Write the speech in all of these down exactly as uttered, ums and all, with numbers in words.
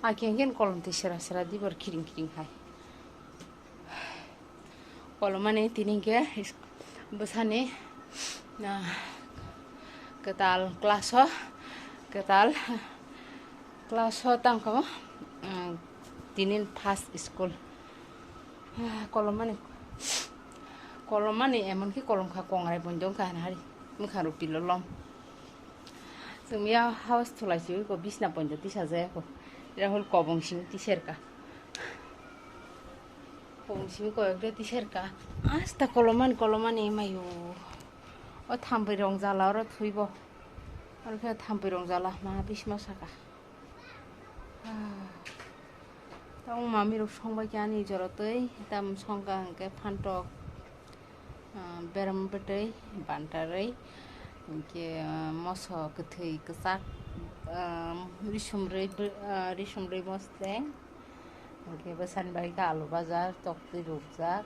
Hakhe hingke kolom twi sera sera dibor kiring kiring hai. Kolomani tini hingke is-, bwsani, ah, kwtal class o, kwtal class o tangkha o, ah, tini first school. Ah, kolomani, kolomani emonki kolom kha kongrai bo dong kha hari, bwkha rok pilo lom. Chwng ya house thulai si ko bisna ponjo tisa jaya ko. Rahul kobong simi tiser ka. Kobong simi ko ekde tiser ka. Asta kolomani kolomani mayo. O thampui rong jala oro thwibo. Oro khe thampui rong jala ma bisma saka. Ah. Tamo mami rok songbai khe ani jora twi tam songkha hwnkhe phantok. Ah, beram bwtwi bantarwi, hinkhe, ah, moso kwthwi kwchak, ah, risumrwi bw-, ah, risumrwi mosdeng, hinkhe bwsani bagwi khe alu bajar, toktwi rukjak,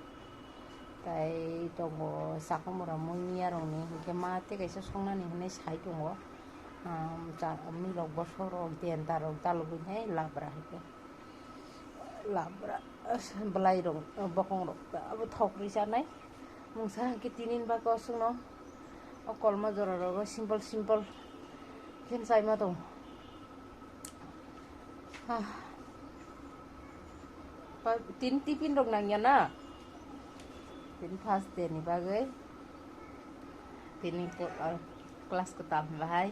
tai tongo chakhumura muiya rokni, hinkhe ma tei kaisa songnani hinwi sai tongo, ah, cha-, milok bosorok, denta rok dalogwi hai labra hinkhe. Labra, bwlairok, bokong rok abo thok ri chanai. Mungsa hwnkhe tinin ba kosongno o kolma jora rogo simple simple khe chaima tong. Ha. Pa-, tin tiffin rok nangya na? Tin first day ni bagwi. Tini ko-, ah, class kwtal bahai.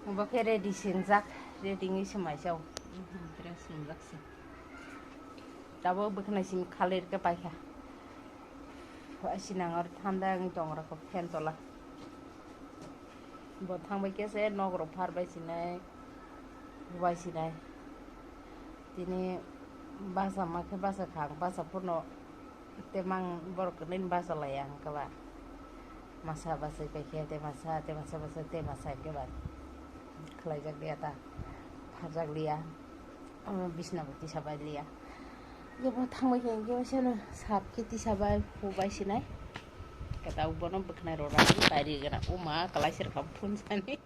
Bo khe ready singjak, ready wngwi se maisao. Dress singjak se. Tabuk bwkhanai simi khalir khe paikha. Sinang oro thanda wngwi tong rokho fan tola. Bo thangbai khe se nok rok phar bai sinai, hubai sinai. Tini basa ma khe basa kha, basa phano. Te mang borok kwnwi basa laiya hwnkhe ba. Masa basa pai khe te masa, te masa basa, te masa hwnkhe ba. Khlaijak liya ta, pharjak liya. Omo bisna bo tisa bai liya. Jebo thangbai khe hwnkhe seno sap khe tisa bai hu bai sinai. Kata bono bwkhnai rora bai ri gana. O ma kwlai se rwkha phone sani.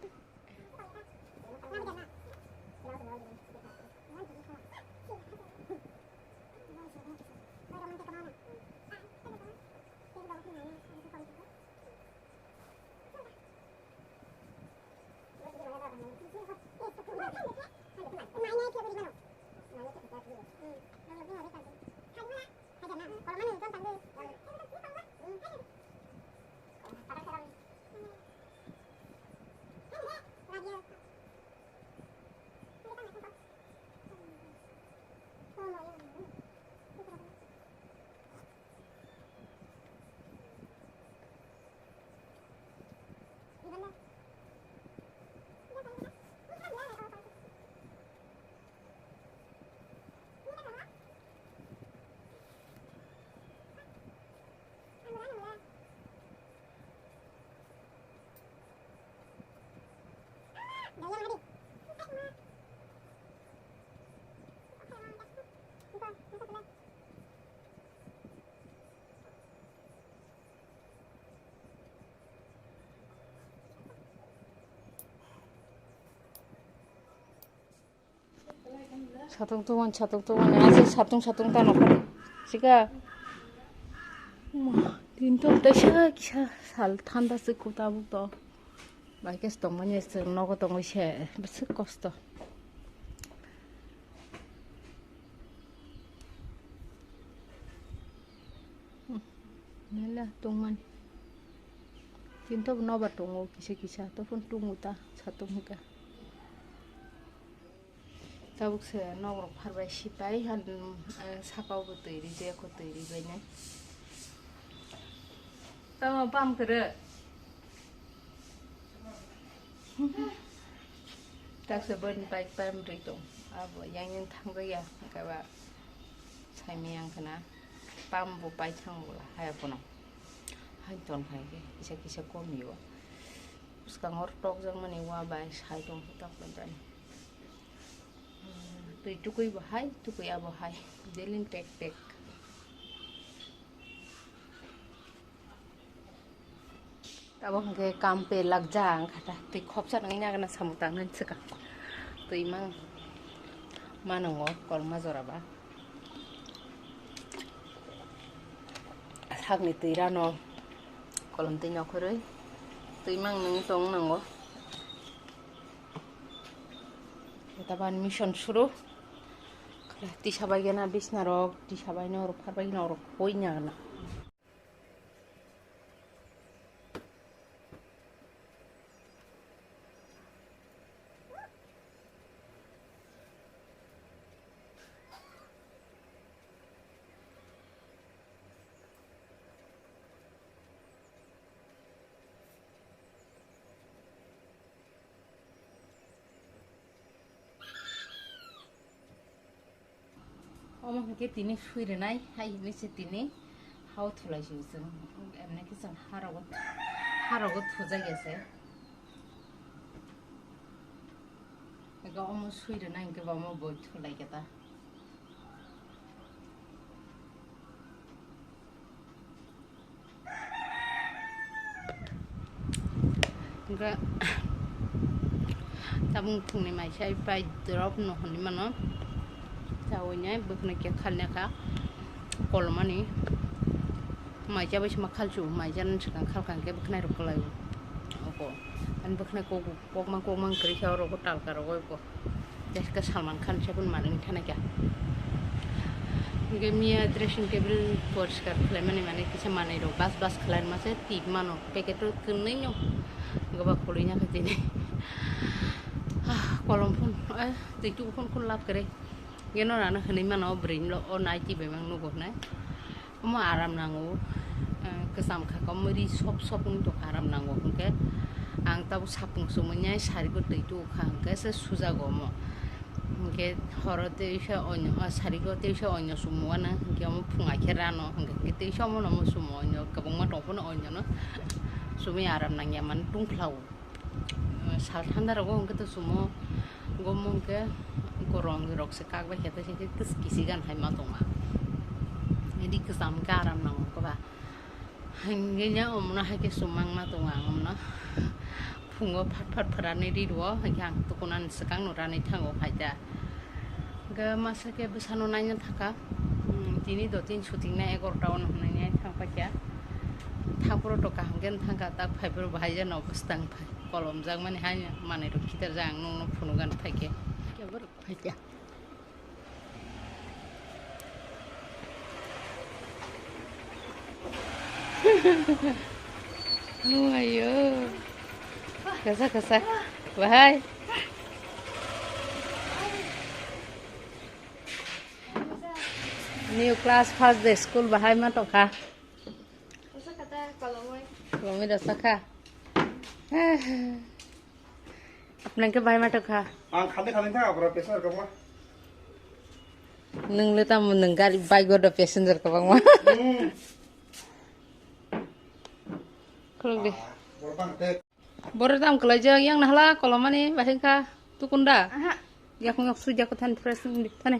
Satung tungmani, satung tungmani, asai satung, satung tano kha. Sika. Tinto taisa kisa sal thanda se kuta bukto. Bai khe tongmani se nogo tongwi se bwswk kosto. Mela tongmani. Tinto nobar tongo kisa kisa, tophon tungo ta satung hika. Tabuk se nok rok pharbai sipai han, eh, saka o bo twi rijak o twi ribainai. Tamo pam kwrwi. Taksa boni bike pam rwi tong. Abo yang yang thangjakya hwnkhe ba saimaya wngkha na. Pam bo pai thang bo la haya phano. Hai ton hai khe kisa kisa kom yo. Bwskango tokjakmani wa bai sai tong khe tok bai. Twi tukui bo hai, tukui abo hai. Delin pek pek. Abo hwnkhe kam pe lakjak wngkha ta. Twi khopsa nang nagana samung tangnani swkang. Twi mang manungo kolma jora ba. Sakni twi rano kolom twi nokhorwi twi mang nungwi tong nango. Taban mission suru. Tisa bai gana bisna rok, tisa bai no rok, phar bai no rok, koi nya gana. Omo hwnkhe tini sui rwnai, hai hinwi se tini hao thulai si chwng. Emni khe chwng harogo, harogo thujak ya se. Ego omo sui rwnai hwnkhe bo omo boi thulai khe ta. Hwnkhe tabuk phungni maisa pai drop no hwnwi mano. Chawi nai bwkhwnai khe khalnai kha kolomani. Maisa bai sima khalsu, maisa no swkang khalkha hwnkhe bwkhwnai rok kwlai o. Oko ani bwkhwnai kok kokma kokma kwrwi khe oro talka rogo eko. Jessica Salman Khan se phun manwi thana kya. Hingke miya dressing table poriskar khlaimani mane kisa manwi rok bas bas khlaima se tip mano packet o kwnwi no goba khulwi nya kha tini. Ah, kolom phun, eh, twi tu phun khun lab kare. Geno rano hwnwi mano bwrwi lo o nai twi bai mang nugo hwnwi. Omo aram nango, eh, kwcham kha, omo ri sop sop wng tongkha, aram nango hwnkhe ang tabuk sapung chumui nai sari bo twi tugo kha, hwnkhe se sujago omo. Hwnkhe horo teisa onyo, ah, sari go teisa onyo chumui uanw, hwnkhe omo phunga khe rano, hwnkhe teisa omo no omo chumui onyo, kwbangma tong phano onyo no chumui aram nangya mani tungphla o. Sal thanda rogo hwnkhe to sumo, gomo hwnkhe gorong rok se kak bai khe, tei se kis kisi gan hai ma tongma. Ri kwcham hwnkhe aram nango hwnkhe ba. Hwnkhe ya omono hai khe sumang ma tongo ang omono. Phungo phat phat pharani ri rwo, hwnkhe ang tukunan swkang no rani thango phaida. Hwnkhe masa khe bwsano naina thangkha, hmm, tini do tin shooting na egarota o hwnwi thangpaikha. Thangphuru to kaham khe thangkha, tak phaiphuru bahai jano bwstang phai kolomjakmani hai manwi rok khitarjak, ang nokno phunukgani phaikhe. Khe borok phaikha. Oh, ayo. Kasa, kasa. Bahai. New class, first day school, bahai ma tongkha. Kolomwi rwchapkha. Apnang khe bahai ma tongkha. Ang khade khade thang abra passenger kama. Nwng le tamo nwng gari bike o do passenger kwbangma. Hmm. Khuluk di. Ah, borok bang te. Borok tamo kwlaijak yang nahala kolomani bahai kha tukunda. Aha. Yakung yak sujak than fresh wng di thani.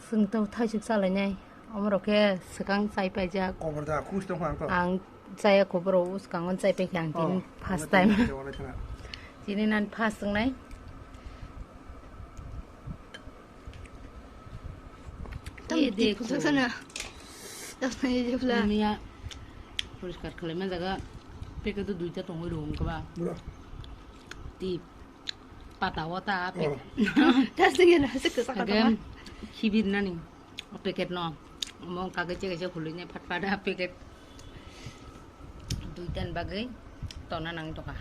Chwng tamo thaisuk chalainai. Omorok khe swkang chai paijak. Kobor da, khus tong phang to. Ang chaya koboro uskango chai paikha ang tini first time. Tini nan first wngnai. Tam tip phunsak sana. Tam tip phunsak. Miya poriskar khlaima jaga packet o duita tongwi rwng khe ba. Tip. Pata o ta packet. Tas tengena se kwchak kha. Khibir nani. O packet no, omo wngkha khe kaisa khului nai phat phat a packet. Duitan bagwi tona nang tongkha.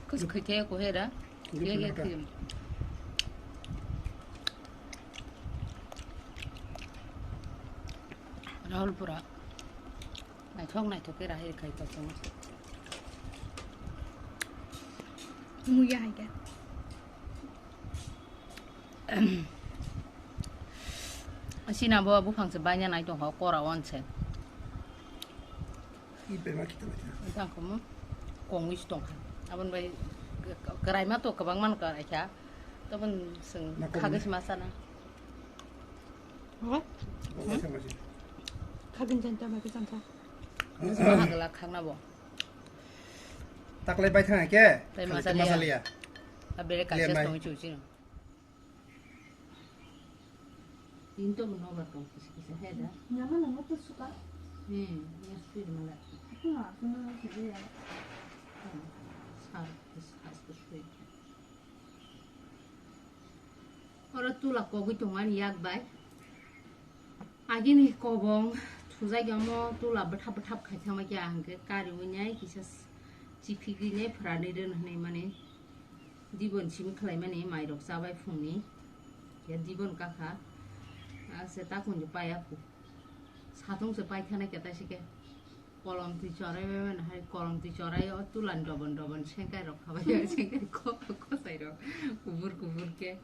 Kus khaithe ko hera. Ye ye khim. Rahul pura. Naithok naithok khe rahi khai kochong. Muya hai khe. Sina bo buphang se baina nai tongkha kora on se. Tangkhamu kongwi se tongkha. Aboni bai kwraima to kwbang man kwraikha. Tobon seng khagwi se ma sana. Omo se masi. Habin janta mai ke janta. Hagla khakna bo. Taklai bai thang ke? Tai masaliya. Masaliya. Abere kaisa tongi chuchi. Tinto mo nobar tong kisa kisa he da. Nyama nang to suka. Hmm, ya sweet mala. Aku nggak aku nggak sih ya. Sar, sar, sweet. Oro tula kogwi tongmani yak bai. Agini kobong thujak omo tula bwthap bwthap khai thangma khe ang khe kariwi nai kisa chiphigwi nai phwrani rwn hwnwi mani dibon simi khlaimani mairok chabai phungni ya dibon kakha ase takung je paya phu satung se paithana khe taise khe. Kolom twi chorai bai mano hai, kolom twi chorai o tulan dobon dobon sengkai rok khabai o sengkai ko kosai rok kubur kubur khe.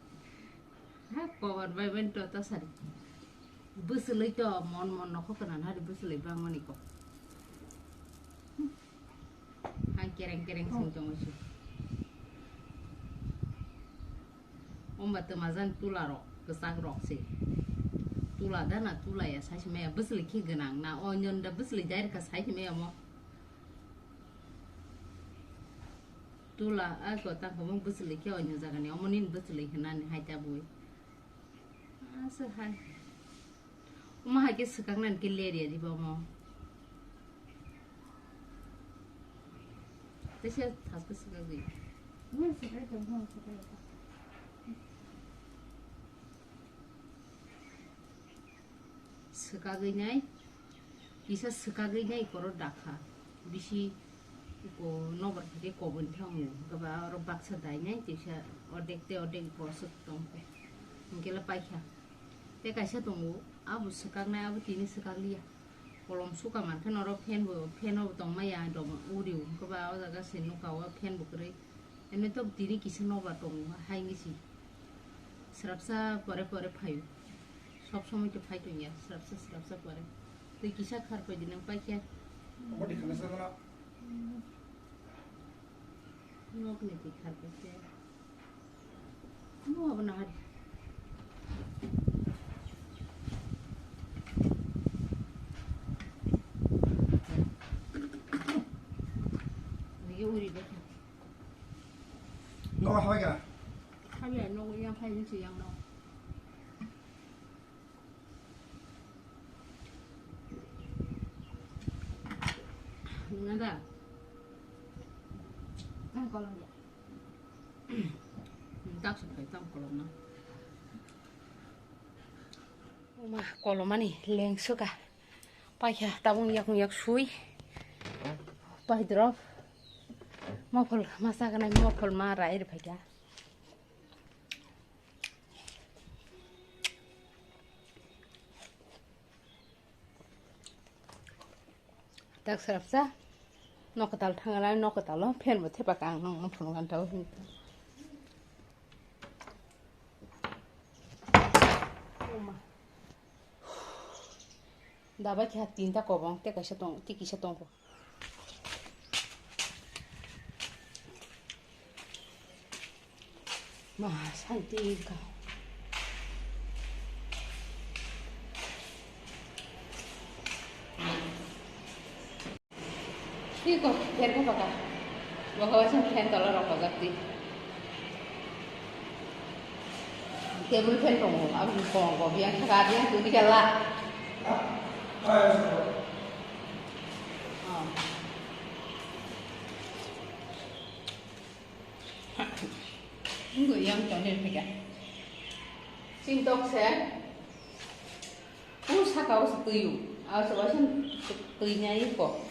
Ha kobar bai mani to tasari. Bwswlwi to mon mon nokho kana nari bwswlwi bangmani ko. Hai kereng kereng sing tongo si. Omba twmajani tula rok, kwchak rok se. Tula da na tula ya, sai se maya bwswlwi khe gwnang na, onyon da bwswlwi dai rwkha sai se maya mo. Tula a ko ta ko mo bwswlwi khe onyo jagani, omo nini bwswlwi hwnani hai ta bui. Asa hai. Omo hai khe swkaknani khe ler ya diba omo. Teisa thaskhe swkakdi. Swkagwi nai, kisa swkagwi nai koro dakha. Bisi ko nobar khe koboni thangwi, hwnkhe ba oro baksa dainai, teisa ordek tei ordek bosok tongkhe. Hwnkhe le paikha. Tei kaisa tongo, abo swkaknai, abo tini swkakliya. Kolom suka mankhe norok fan bo, fan bo tongmaya, dom uriu, hwnkhe ba o jaga se nuka o fan bo kwrwi. Ene to tini kisa nobar tongo, hai wngwi si. Swrapsa pore pore phaio. Sob somoi to phai tongya, swrapsa swrapsa pore. Tei kisa khar paidi nang paikha. Omo di khana sa gana. Nok ni twi khar paikha. Omo abo nahar. Nigi uri paikha. Nogo habai kha? Habai nogo yang phai ni si yang no. Nada. Tang kolom ya. Tak supai tang kolom na. Uma kolomani lengsuka. Paikha tabung yakung yak sui. Pai drop. Mopol masa kanai mopol ma rai ri paikha. Tak sarapsa. Nok kwtal thangnai nok kwtalo fan bo thepa kang nong nong phunukha tao. Dabai khe tinta kobong tei kaisa tong tei kisa tongkho. Ma santi ka. Iko, biar ko baka. Baka wasan fan tola rok bajak di. Table fan tongo, aboni kong kong yang kha yang tuni kala. Ngo yang toni kha. Sing tok se. O saka o se twi o. A se waisa twi nai ko.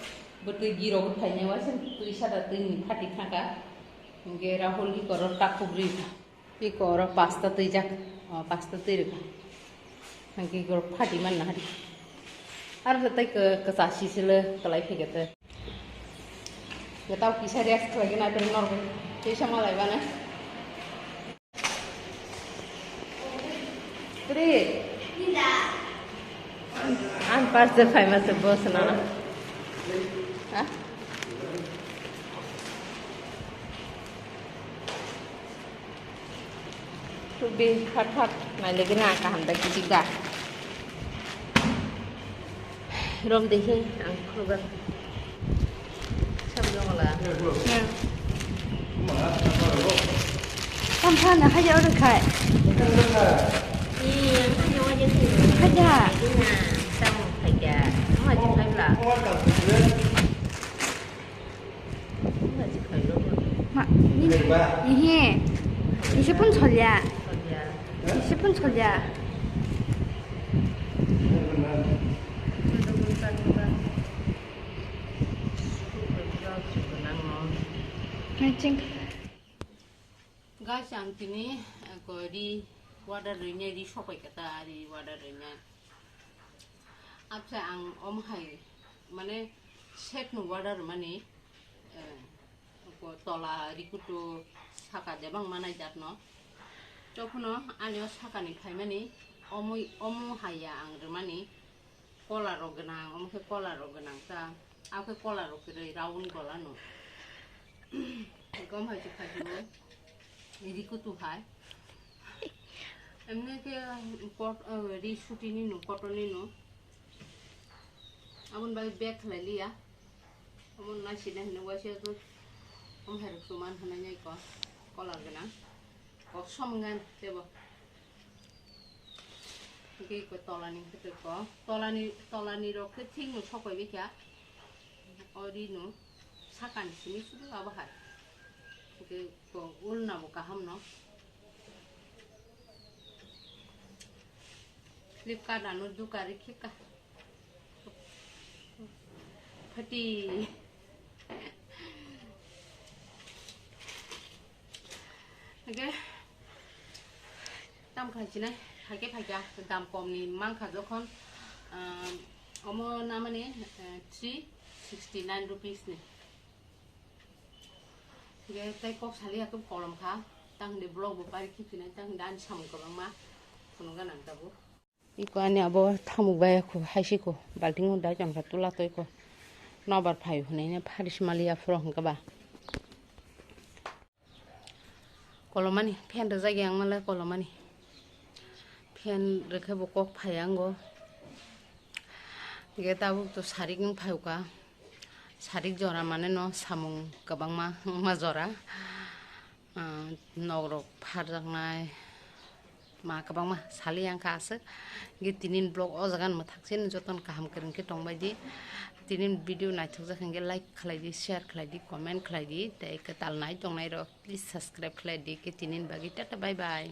Bo twi giro bo thai nai waisa twi sada twi ni phati thangka. Hingke Rahul iko ro takuk ri. Iko ro pasta twi jak. O pasta twi rika. Hingke iko ro phati man na hari. Ar se tai ke kesa sisile kelai phege te. Ngetau kisa rest lagi na peri norbo. Kisa malai bana. Tri. Ang parcel famous boss na. Ha? Tubi hot hot. Nai lagi na kaham da kisi da. Rom de he, ang khulga. Sam jong la. Hmm. Tam pha na haja oro khai. Ni, ang haja waje khai. Haja. Ina, tam khai ja. Haja khai la. Ma, ni, ni he. Ni se phun cholya. Ni se phun cholya. Matching. Guys, ang tini, eh, ko ri order rinai, ri sopai kata, ri order rinai. Apsa ang om hai, mane, set no order mani, eh, ko tola rikutu saka debang manai jat no. Chokno ani o saka ni phaimani, omoi, omo haiya ang rimani. Kola rok gwnang, omo khe kola rok gwnang ta. Abo khe kola rok kwrwi round gola no. Gom hai se khai phuru. Rikutu hai. Emne khe kot, eh, ri suti ni no, kotor ni no. Aboni bagwi bag khlai liya. Omo nai sina hino waisa to. Omo hai rok suman hwnwi nai ko. Kola gwnang. Kok som ngan tebo. Hingke ko tolani hwnkhe ko, tolani, tolani rok khe thik no sokoi bikha. O ri no sakani simi sudu abo hai. Hingke ko ulna bo kaham no. Flipkart ano duka rikhe ka. Phati. Hingke tam khai sinai, haike phaikha, dam kom ni mankha jokhon, ah, omo namani, eh, three sixty nine rupees ni. Hingke tei kok sali ya khe kolom kha, tang de vlog bo pari khibi nai, tang de ani samung kwbangma phunuk gana ang tabuk. Iko ani abo thamuk bai kho, haisi kho, balting o dai chon kha tula toi kho. Nobar phaio hwnwi ne pharis mali aphuru hwnkhe ba. Kolomani, fan rwjak ya ang malai kolomani. Fan rwkhe bo kok phai ango. Hwnkhe tabuk to sarik wng phai kha. Sarik jora mane no samung kwbangma wngma jora. Ah, nok rok pharjaknai, ma kwbangma sali yang kha aswk. Hingke tinin vlog o jaga no mwthak se jotono kaham kwrwng khe tongbai di. Tinin video naithok jak hingke like khlai di, share khlai di, comment khlai di, tei kwtal nai tongnai rok please subscribe khlai di. Hingke tinin bagwi tata bye bye.